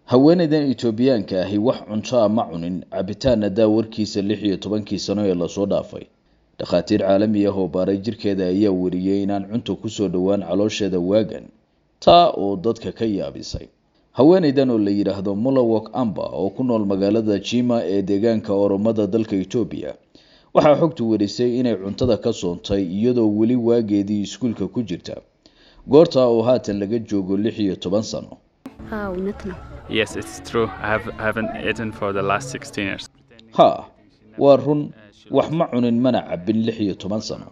Haweeneydan Itoobiyaanka ahi wax cunto ah ma cunin, cabitaanna daa warkiisa 16-kii sano ee lasoo dhaafay. Dhakhaatiir caalami ah oo baaray jirkeeda ayaa wariyey inaan cunto kusoo dhowaan caloosheeda waagan, taa oo dadka ka yaabisay. Haweeneydan oo la yidhaahdo Mulawok Amba oo ku nool magaalada Jima ee deegaanka Oromada dalka Itoobiya, waxaa xogtu warisay inay cuntada ka soontay iyadoo weli waageedii iskuulka ku jirta, goortaa oo haatan laga joogo 16 sano. አዎ እውነት ነው። Yes, it's true. I haven't eaten for the last 16 years. Haa, waa run, wax ma cunin mana cabbin 16 sano.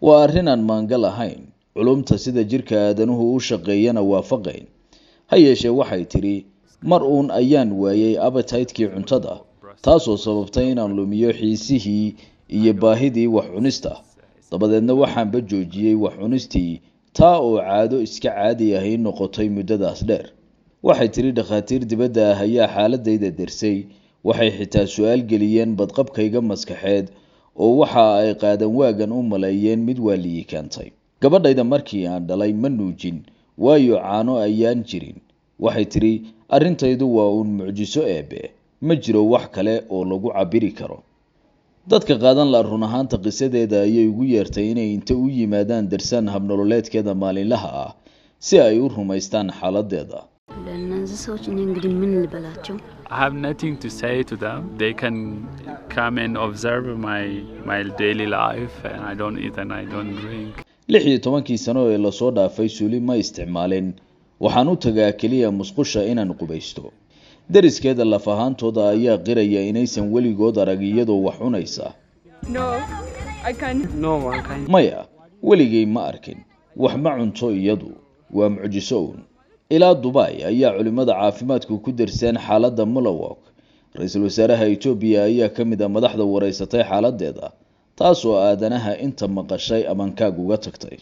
Waa arrin aan maangal ahayn, culumta sida jirka aadanuhu u shaqeeyana waafaqayn. Ha yeeshee waxay tidhi, mar uun ayaan waayey appetite-kii cuntada, taasoo sababtay inaan lumiyo xiisihii iyo baahidii wax cunista. Dabadeedna waxaanba joojiyey wax cunistii, taa oo caado iska caadi ahi noqotay muddadaas dheer. Waxay tidhi, dhakhaatiir dibadda ah ayaa xaaladayda dersay, waxay xitaa su-aal geliyeen badqabkayga maskaxeed, oo waxa ay qaadan waagan u maleeyeen mid waaliyi keentay. Gabadhayda markii aan dhalay ma nuujin, waayo caano ayaan jirin. Waxay tidhi, arrintaydu waa uun mucjiso eebe, ma jiro wax kale oo lagu cabiri karo. Dadka qaadan la run ahaanta qisadeeda ayay ugu yeertay inay inta u yimaadaan darsaan habnololeedkeeda maalinlaha ah si ay u rumaystaan xaaladeeda. ለእነዚህ ሰዎች እኔ እንግዲህ ምን ልበላቸው? I have nothing to say to them. They can come and observe my daily life, and I don't eat and I don't drink. 16-kii sano ee lasoo dhaafay suuli ma isticmaalin, waxaan u tagaa keliya musqusha inaan qubaysto. Deriskeeda laf ahaantooda ayaa qiraya inaysan weligood arag iyadoo wax cunaysa. No, I can't. No, I can't. Maya, weligay ma arkin, wax ma cunto iyadu, waa mucjiso uun. Ilaa Dubai ayaa culimmada caafimaadku ku darseen xaaladda Mulawok. Ra-iisul wasaaraha Itoobiya ayaa ka mid ah madaxda wareysatay xaaladeeda, taasoo aadanaha inta maqashay amankaag uga tagtay.